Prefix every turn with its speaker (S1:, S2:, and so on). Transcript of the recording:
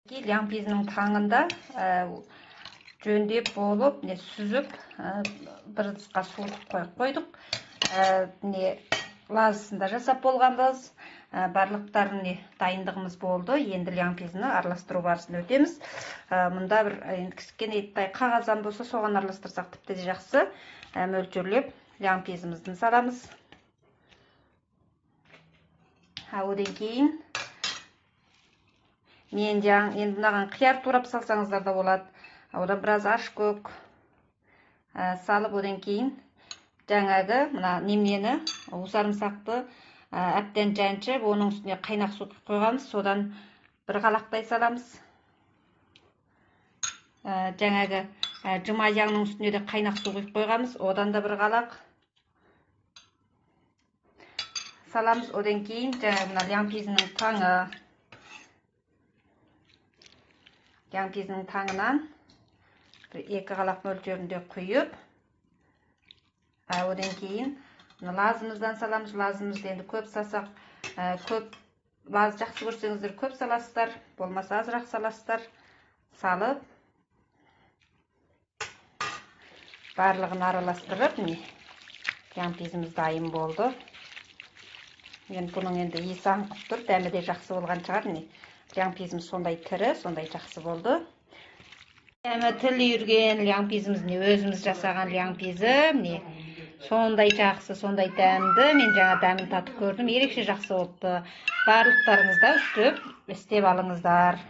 S1: Лямпизінің таңында жөндеп болып, міне, сүзіп, бір ыдысқа суытып қойып қойдық. Міне, лазысын да жасап болғанбыз. Барлықтарын, міне, дайындығымыз болды. Енді лямпизіні араластыру барысын өтеміз. Мұнда бір енді кішкене қағаздан болса, соған араластырсақ, тіпті де жақсы. Мөлшерлеп лямпизімізді саламыз. Одан кейін мен енді мынаған қияр турап салсаңыздар да болады. Одан біраз ашкөк салып, одан кейін жаңағы мына неменені, сарымсақты әбден жаншып, оның үстіне қайнақ су құйып қойғанбыз, содан бір қалақтай саламыз. Жаңағы жымаяңның үстіне де қайнақ су құйып қойғанбыз, одан да бір қалақ саламыз. Одан кейін жаңағы мына лямпизінің таңы, лямпизінің таңынан бір 2 қалақ мөлшерінде құйып, одан кейін лазымыздан саламыз. Лазымызды енді көп салсақ, көп лаз жақсы көрсеңіздер, көп саласыздар, болмаса азырақ саласыздар. Салып, барлығын араластырып, міне, лямпизіміз дайын болды. Енді бұның енді иісі аңқып тұр, дәмі де жақсы болған шығар. Міне, лямпизіміз сондай тірі, сондай жақсы болды. Дәмі тіл үйірген лямпизіміз, міне, өзіміз жасаған лямпизі, міне, сондай жақсы, сондай дәмді. Мен жаңа дәмін татып көрдім, ерекше жақсы болыпты. Барлықтарыңыз да үстіп істеп алыңыздар.